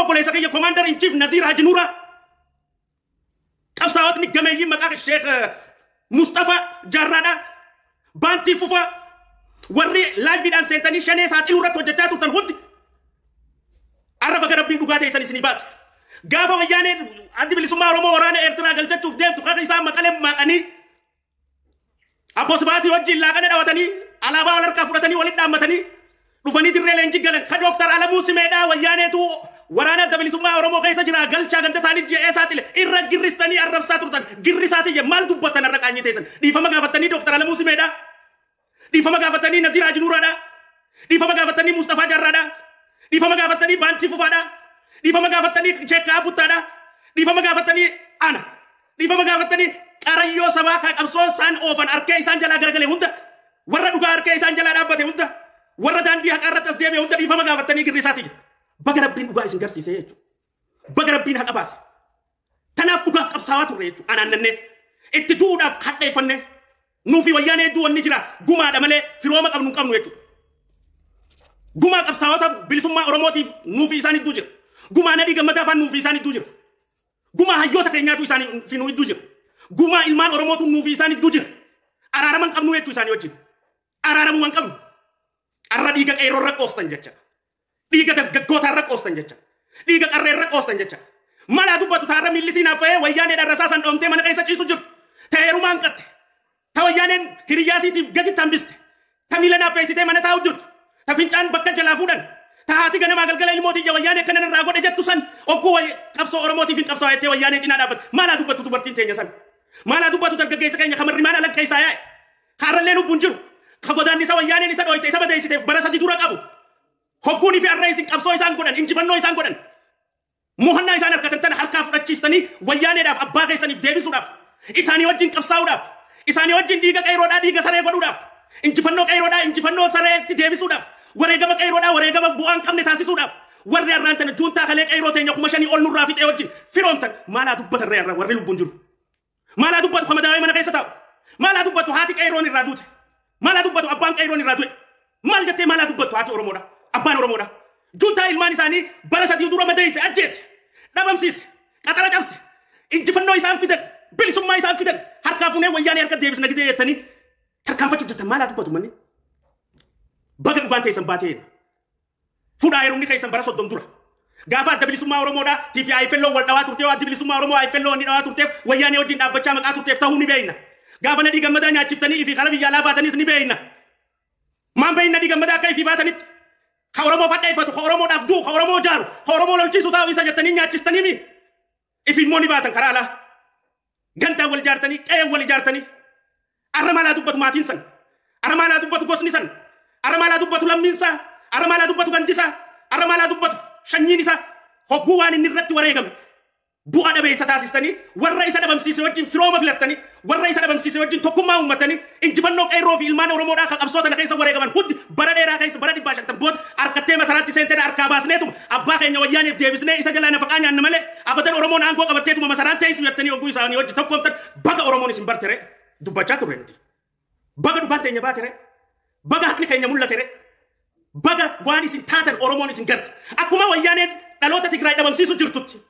Obboleessa kiyya Commander in Chief Naziir Haji Nuuraa, qabsaa'otni gameeyyiin maqaa Sheekh Mustafa Jaarraadha, Baantii Fufaa, warri liveiidhaan seentanii Shanee saaxiluu irratti hojjechaa turtan hundi arra baga Rabbiin dhugaa ta'e san isinii baase. Gaafa Wayyaaneen Addi Bilisummaa Oromoo waraana Eertiraa galchachuuf deemtu, kaka isaan Maqalee maqanii Abboo Sibaatii wajjin laaqana dhawatanii, alaabaa wal harkaa fudhatanii, walitti dhaammatanii dhufanii dirree leenjii galan, ka Dooktar Alamuu Simeedhaa Wayyaaneetu waraana Adda Bilisummaa Oromoo keessa jira galchaa ganda isaanii je'ee saaxile irra girristanii arrabsaa turtan. Girrisaatiyya maal dubbattan? Har'a qaanyii teessan dhiifama gaafattanii Dooktar Alamuu Simeedhaa, dhiifama gaafattanii Naziir Haji Nuuraadhaa, dhiifama gaafattanii Mustafaa Jaarraadhaa, dhiifama gaafattanii Baantii Fufaadhaa, dhiifama gaafattanii Sheekkaa Buttaadhaa, dhiifama gaafattanii ana, dhiifama gaafattanii qarayyoo sabaa ka qabsoo isaan oofan harkee isaan jalaa garagalee hunda, warra dhugaa harkee isaan jalaa dhaabbate hunda, warra daandii haqaa irratti as deebi'e hunda dhiifama gaafattanii girrisaati. Baga Rabbiin dhugaa isin garsiise jechuudha. Baga Rabbiin haqa baase. Tanaaf dhugaaf qabsaawaa turre jechuudha. Anaannannee itti du'uudhaaf hadheeffanne. Nuufi Wayyaanee hedduu wanni jira gumaadha malee firooma qabnu hin qabnu jechuudha. Gumaa qabsaa'ota bilisummaa Oromootiif nuufi isaan hedduu jira. Gumaa Nadhii Gammadaa faan nuufi isaan hedduu jira. Gumaa hayyoota keenyaatu isaan fi nu hedduu jira. Gumaa ilmaan Oromootu nuufi isaan hedduu jira. Araarama hin qabnu jechuu isaanii wajjin. Araaramuma hin qabnu. Arra dhiiga qeerroo irra qoostan jecha. Dhiiga dargaggootaa irra qoostan jecha. Dhiiga qarree irra qoostan jecha. Malaa dubbatu taarra miilli siinaa fa'ee Wayyaaneedhaan rasaasan dhoomtee mana keessa ciisu jirtu. Ta'eerumaan hanqatte. Ta Wayyaaneen hiriyyaasiitiif gaditti hambiste. Ta miila naaf feesitee mana taa'u jirtu. Ta fincaan bakka jalaa fuudhan. Ta haati ganamaa galgala ilmootii ija Wayyaanee kana irraa godhe jettu san ogguu qabsoo Oromootiif hin qabsaa'aa jettee Wayyaanee cinaa dhaabbatte. Maalaa dubbatu dubartiin teenya san? Maalaa dubbatu dargaggeessa keenya kamarrimaan alag keessaa yaa'e? Kaarrallee lubbuun jiru. Ka godaannisa Wayyaaneen isa dhooyte isa madeessite bara 3 dura qabu. Hogguunii fi arra isin qabsoo isaan godhan, injifannoo isaan godhan, mo'annaa isaan harkatan tana harkaa fudhachiistanii Wayyaaneedhaaf abbaa keessaniif deebisuudhaaf, isaanii wajjin qabsaa'uudhaaf, isaanii wajjin dhiiga qeerroodhaa dhiiga saree godhuudhaaf, injifannoo qeerroodhaa injifannoo sareetti deebisuudhaaf, wareegama qeerroodhaa wareegama bu'aa hin qabne taasisuudhaaf, warri har'aan tana juuntaa kalee qeerroo teenya 5,000 ol nurraa fixee wajjin firoomtan maalaa dubbatan ree har'a warri lubbuun jiru? Maalaa dubbatu kamadaawee mana keessa taa'u? Maalaa dubbatu haati qeerroon irraa duute? Maalaa dubbatu abbaan qeerroon irraa du'e? Maal jettee maalaa dubbattu haati Oromoodha? Abbaan Oromoodha? Juntaa ilmaan isaanii bara 3 dura madeesse, ajjeese, dhabamsiise, qaxara cabse, injifannoo isaan fidan, bilisummaa isaan fidan harkaa fuunee Wayyaanee harka deebisna gizee jettanii tarkaanfachuu jettan maalaa dubbatu manni? Baga dhugaan teessan baatee fuudhaa heerumni keessan bara 30 dura. Gaafa Adda Bilisummaa Oromoodhaa TV IFLO wal dhawaa turtee, Addi Bilisummaa Oromoo IFLO inni dhawaa turteef Wayyaanee wajjin dhaabbachaa maqaa turteef ta'uu ni beekna. Gaafa Nadhii Gammadaa nyaachiftanii fi karaa biyya alaa baatanis ni beekna. Maan beekna Nadhii Gammadaa akka ifii baatanitti? Ka Oromoo fadheeffatu, ka Oromoodhaaf du'u, ka Oromoo jaaru, ka Oromoo lolchiisu ta'u isa jettanii nyaachistanii mi? Ifi immoo ni baatan karaa alaa. Gandaan wal ijaartanii, qe'een wal ijaartanii. Arra maalaa dubbatu maatiin san? Arra maalaa dubbatu gosni san? Arra maalaa dubbatu lammiin isaa? Arra maalaa dubbatu gandi isaa? Arra maalaa dubbatu shanyiin isaa? Hogguu waan inni irratti wareegame bu'a dhabeessa taasistanii, warra isa dhabamsiise wajjin firooma filattanii, warra isa dhabamsiise wajjin tokkummaa uummatanii, injifannoo qeerroo fi ilmaan Oromoodhaa kan qabsoo tana keessa wareegaman hundi bara dheeraa keessa bara 150 booda harkattee masaraatti seentee harkaa baasneetuma abbaa keenya Wayyaaneef deebisnee isa jalaa nafaqaa nyaanna malee abadan Oromoon aangoo qabatteetuma masaraan teessu jettanii hogguu isaanii wajji tokkoomtan, baga Oromoon isin bartere dubbachaa turre nuti. Baga dhugaan teenya baatere, baga haqni keenya mul'atere, baga waan isin taatan Oromoon isin garte. Akkuma Wayyaaneen dhaloota Tigraay dhabamsiisu jirtutti,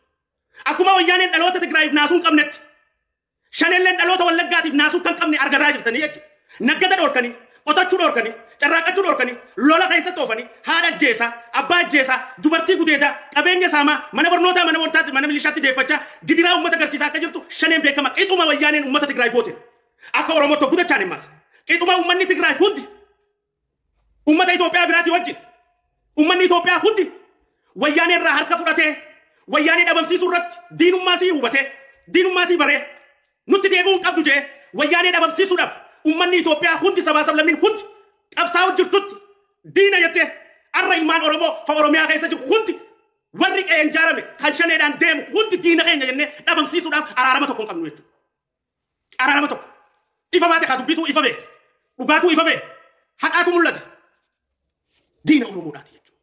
akkuma Wayyaaneen dhaloota Tigraayiif naasuu hin qabnetti, Shaneelleen dhaloota Wallaggaatiif naasuu kan qabne argataa jirtanii jechuudha. Naggada dhoorkanii, qotachuu dhoorkanii, carraaqachuu dhoorkanii, lola keessa oofanii, haadha ajjeesaa, abbaa ajjeesaa, dubartii gudeedaa, qabeenya saamaa, mana barnootaa mana barnootaatti mana milishaatti deeffachaa, gidiraa uummata garsiisaa akka jirtu Shaneen beekama. Qixuma Wayyaaneen uummata Tigraay goote. Akka Oromootti guddachaan himmaas. Qixuma uummanni Tigraay hundi uummata Itoophiyaa biraatii wajjin, uummanni Itoophiyaa hundi Wayyaanee irraa harka fudhatee Wayyaanee dhabamsiisuu irratti diinummaa sii hubatee, diinummaa sii baree, nutti deebi'uu hin qabdu jee Wayyaanee dhabamsiisuudhaaf uummanni Itoophiyaa hundi sabaa sablammiin hundi qabsaa'u jirtutti diina jettee, arra ilmaan Oromoo fa Oromiyaa keessa jiru hundi, warri qe'een ijaarame kan Shaneedhaan deemu hundi diina keenya jennee dhabamsiisuudhaaf araarama tokko hin qabnu jechuudha. Araarama tokko. Ifa baate kaa dubbituu ifa bee. Dhugaatuu ifa bee. Haqaatu mul'ate. Diina Oromoodhaati jechuudha.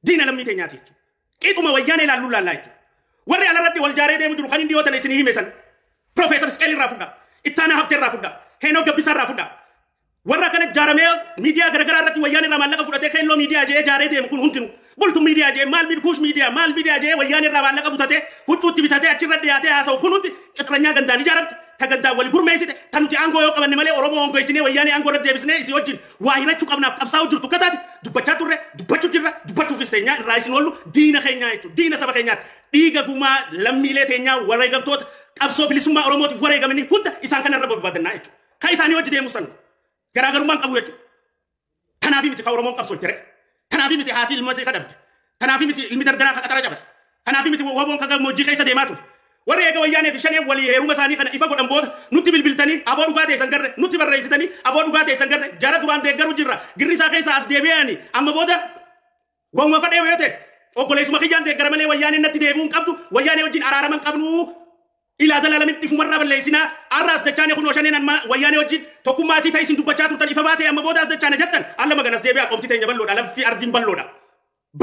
Diina lammii teenyaati jechuudha. Qixuma Wayyaanee ilaalluu laallaa jechuudha. Warri alarratti wal jaaree deemu jiru kan inni dhiyoo tana isinii hime san. Profeesar Isqeel irraa fudhaa. Ittaanaa Habtee irraa fudhaa. Heenoo Gabbisaa irraa fudhaa. Warra akkana jaaramee miidiyaa garaagaraa irratti Wayyaan irraa maallaqa fudhatee keelloo miidiyaa jedhee jaaree deemu kun hundinuu Bultu miidiyaa jee maal kuush miidiyaa maal miidiyaa jee wayyaan irraa maallaqa butatee huccuutti bitatee achirra dhiyaatee haasa'u kun hundi qixranyaa gandaan ijaaramte ta gandaan wal gurmeessite ta nuti aangoo yoo qabanne malee Oromoo hongeessinee wayyaanee aangoo irra deebisnee isii wajjin waa hirachuu qabnaaf qabsaa'u jirtu akka taate dubbachaa turre dubbachuu jirra dubbachuufis teenyaa irraa isin oollu diina keenyaa jechuudha diina saba keenyaati dhiiga gumaa lammiilee teenyaa wareegamtoota qabsoo bilisummaa Oromootiif wareegamanii hunda isaan kana irra barbaadannaa jechuudha kan isaanii hojii deemu san garaagarummaan qabu jechuudha tanaafi miti kan Oromoon qabsoo jire tanaafi miti haati ilma ishee kadhabde tanaafi miti ilmi dardaraa ka qaxara cabe tanaafi miti woboon ka gammoojjii keessa deemaa ture warri eega wayyaanee fi shaneen walii heeruma isaanii kana ifa godhan booda nutti bilbiltanii aboo dhugaa teessan garre nutti barreessitanii aboo dhugaa teessan garre jara duraan deeggaru jirra girri isaa keessa as deebi'anii amma booda waanuma fadhee yoo ta'e obboleessuma kiyyaan deeggara malee wayyaaneen natti deebi'uu hin qabdu wayyaanee wajjin araarama hin qabnu ilaa zalaalamitti ifumarraa balleessinaa arra as dachaane kunoo shaneen amma wayyaanee wajjin tokkummaa isii ta'e isin dubbachaa turtan ifa baatee amma booda as dachaane jettan alla maganas deebi'aa qomti teenya bal'oodha lafti ardiin bal'oodha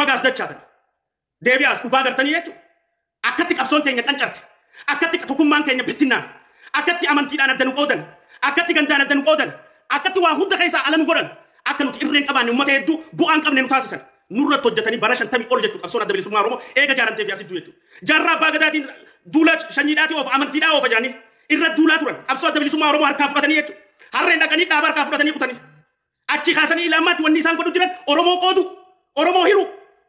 baga as dachaatan deebi'aas dhugaa gartanii jechuudha akkatti qabsoon teenya qancarte akkatti tokkummaan keenya bittinnaan akkatti amantiidhaan adda nu qoodan akkatti gandaan adda nu qoodan akkatti waa hunda keessaa ala nu godhan akka nuti irreen qabaanne uummata hedduu bu'aan qabne nu taasisan nurratti hojjetanii bara 50 ol jechuudha qabsoon adda bilisummaa Oromoo eega jaaramtee fi asittuu jechuudha jaarraa abbaa gadaatiin duula shanyiidhaatii oofa amantiidhaa oofa jaanii irra duulaa turan qabsoo adda bilisummaa Oromoo harkaa fudhatanii jechuudha harreen dhaqanii dhaaba harkaa fudhatanii kutanii achi kaasanii ilaammaatti wanni isaan godhu jiran Oromoo qoodu Oromoo hiru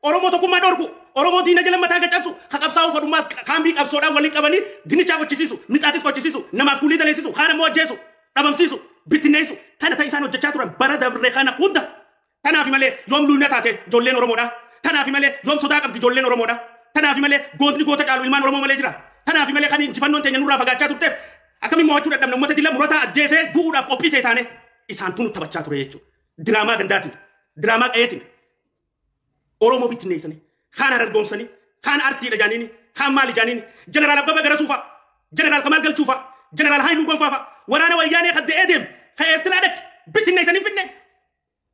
Oromoo tokkummaa dhorku Oromoo diina jala mataa gaccabsu ka qabsaa'uu fadhummaas kaambii qabsoodhaan waliin qabanii dinichaa qochisiisu mixaatis qochisiisu namaaf kuulii daleessisu kaan ammoo ajjeesu dhabamsiisu bittinneessu tana ta isaan hojjechaa turan bara dabre kana hunda tanaafi malee yoom luuna taate ijoolleen Oromoodha tanaafi malee yoom sodaa qabdi ijoolleen Oromoodha tanaafi malee gootni goota caalu ilmaan Oromoo malee jira tanaafi malee kan injifannoon teenya nurraa fagaachaa turteef akkamiin mo'achuu dadhabne uummata dila murataa ajjeesee du'uudhaaf qophii ta'e taane isaan tunu taphachaa ture jechuudha diraamaa gandaatiin diraamaa qe'eetiin Oromoo bittinneessanii kaan harargoomsanii kaan arsiidha jaaniini kaan maali jaaniini jeneraal Abbabaa Garasuufaa jeneraal Kamaal Galchuufaa jeneraal Haayiluu Gonfaafaa waraana wayyaanee kan de'ee deemu kan Eertiraa dhaqe bittinneessanii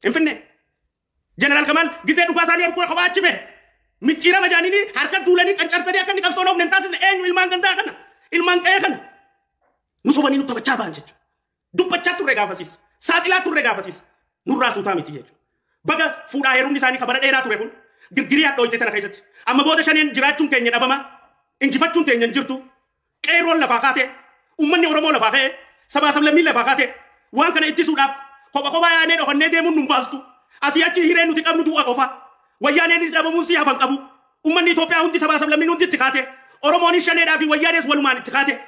hin finne jeneraal Kamaal gizee dhugaa isaanii harkuma kophaa achi bahe micciirama jaaniini harka duulanii qancarsanii akka inni qabsoon oofne hin taasisne eenyu ilmaan gandaa kana ilmaan qe'ee kana nu sobanii nu taphachaa ba'an jechuudha dubbachaa turre gaafasiis saaxilaa turre gaafasiis nurraa suutaa miti jechuudha baga fuudhaa heerumni isaanii kabara dheeraa ture kun girgirii hadhooyte tana keessatti amma booda shaneen jiraachuun keenya dhabama injifachuun keenya hin jirtu qeerroon lafaa kaatee uummanni Oromoo lafaa ka'ee sabaa sablammiin lafaa kaatee waan kana ittisuudhaaf kopha kophaa yaanee dhokannee deemuun nun baastu asii achi hireen nuti qabnu du'a qofa wayyaaneen dhabamuun si hafan qabu uummanni Itoophiyaa hundi sabaa sablammiin hundi itti kaate Oromoonis shaneedhaa fi wayyaanees walumaan itti kaate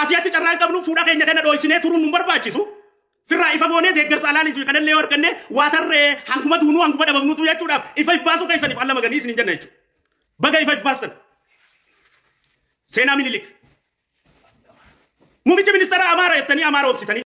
asii achi carraa hin qabnu fuudha keenya kana dhooysinee turuun nun barbaachisu firraa ifa goonee deeggarsa alaanis fi kanallee yoo arganne waa tarree hanguma duunuu hanguma dhabamnutu jechuudhaaf ifa if baasuu keessaniif alla maganii isin hin jenna jechuudha. Baga ifa if baastan. Seenaa Minilik. Muummichi ministeera Amaara jettanii Amaara obsitanii.